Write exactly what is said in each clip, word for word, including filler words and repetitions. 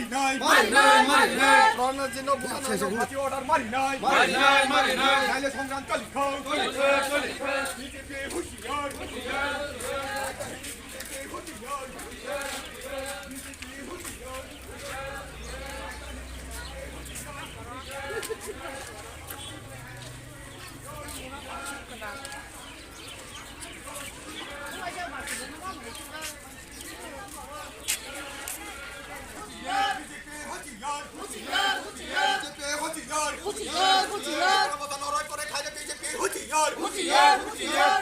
Marinai, marinai, marinai. Pranajit no buthana no party order marinai. Marinai, marinai. Naile songram choli kho. Choli kho, choli kho. B J P hushiyar, hushiyar. B J P hushiyar, hushiyar. B J P hushiyar.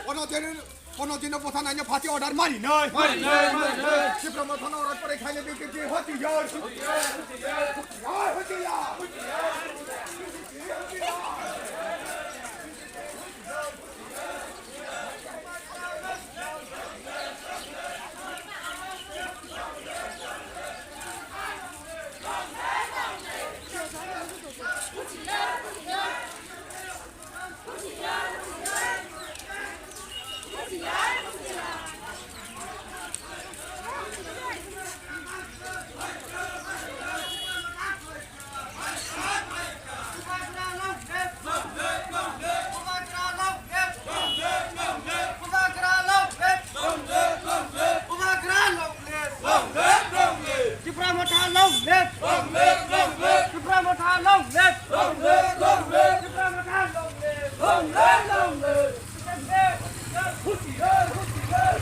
Hono dino, hono dino buthana no party order marinai. Marinai, marinai. Tipra Motha no order kore khaile B J P hochiyar. Hochiyar, hochiyar. Tipra Motha long live! Long live, long live! Tipra Motha long live! Long live, long live! Tipra Motha long live! Long live, long live! Huchiyar, huchiyar!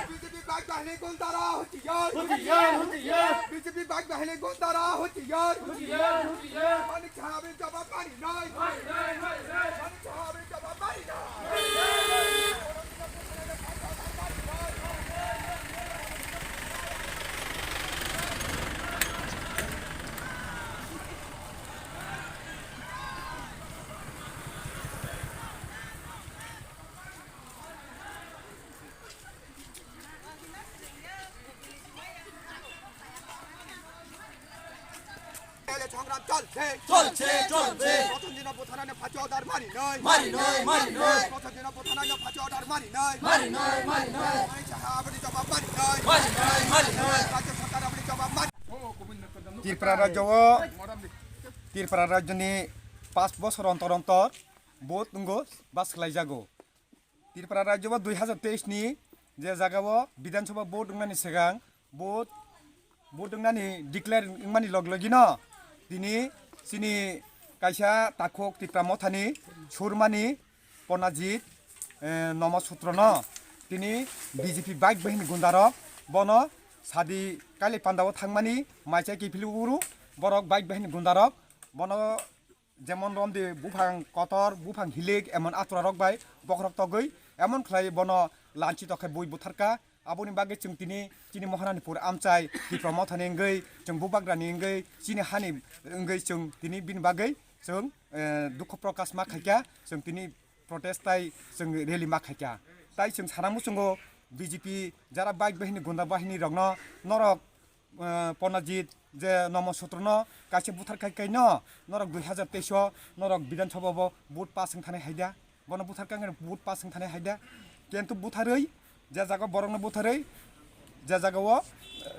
B J P bike bahini gundara huchiyar! Huchiyar, huchiyar! B J P bike bahini gundara huchiyar! Huchiyar, huchiyar! Manik Sahabni jawab mani nai! Mani nai, mani nai! Manik Sahabni jawab mani nai! Songram cholche, cholche, cholche. Prothom dino butharani phachi order mari noi. Mari noi, mari noi. Prothom dino butharani phachi order mari noi. Mari noi, mari noi. Mari saha aboni jawab mari noi. Mari noi, mari noi. Rajya sarkar aboni jawab mari. Tripura rajyo, Tripura rajyoni panch bosor ontor ontor vote wngo, bas khlaijago. Tripura rajyo o dui hazar teis ni je jaga o Bidhan Sabha vote wngnani swkang vote, vote wngnani declare wngmani log logi no tini chini kaisa takhuk Tipra Mothani surmani Pranajit, eh, Nomo Sutro no tini B J P bike bahini gunda rok bono sadi kailai panda o thangmani maichai kiphilwi uru borok bike bahini gunda rok bono jemon romdi buphang kotor, buphang hilik, emon atura rok bai bokhorok togwi emon khlai bono lanchi tokhe bui butharkha. Aboni bagwi chwng tini chini Maharanipur amchai Tipra Mothani wngwi, chwng Bubagrani wngwi, chini hani wngwi chwng tini bini bagwi chwng, eh, dukhu prokash ma khaikha, chwng tini protest tai chwng rally ma khaikha. Tai chwng sana muchungo B J P jara bike bahini gunda bahini rokno norok eh, Pranajit je Nomo Sutrono kaisa buthar khai kaino norok dui hazar teis o norok Bidhan Sabha bo vote pass wng thani haida, bono buthar khai vote pass wng thani haida, kintu butharwi je jaga borokno butharwi je jaga o,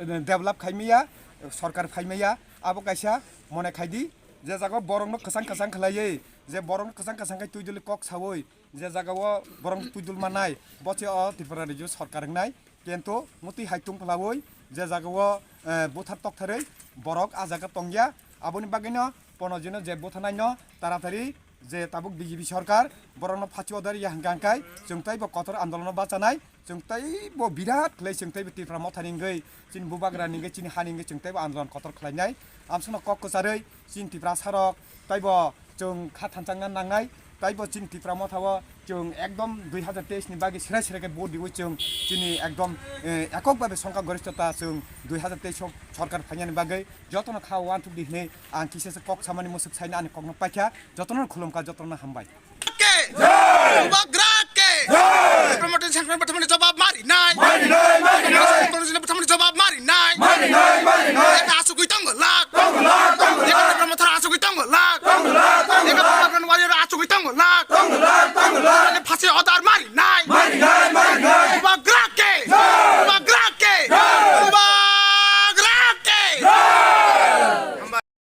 eh, develop khai maya, sorkar phai maya, abo kaisa mone khaidi je jaga borokno kwchang kwchang khlaiwi je borokno kwchang kwchang khai twi duli kok sawi je jaga o borokno twi dul manai bo se o Tripura Rajyo sorkar wngnai. Kintu mutwi hai tong phlawi je jaga o, eh, buthar toktharwi borok ah jaga tongya. Aboni bagwino Pranajitno je butharnaino taratari je tabuk B J P sorkar borokno phachi odar ya hwnkha hwnkhe chwng teibo kotor andolono bachanai, chwng teibo birat khlai chwng teibo Tipra Mothani wngwi chini Bubagrani wngwi chini hani wngwi chwng teibo andolon kotor khlainai. Amsano kok kwcharwi chini Tiprasarok teibo chwng kha thanchangna nangnai, teibo chini Tipra Mothao chwng ekdom dui hazar teis ni bagwi serai serai khe vote riwi chwng chini ekdom, eh, ekok babe songkha goristota chwng dui hazar teis o sorkar phainani bagwi jotono kha uanthukdi hinwi ang kisa se kok samani mwswk saina ani kokno paikha, jotono khulumkha, jotono hambai. Ke! Jai! Bubagra ke! Jai! Tipra Mothani sangkran bathani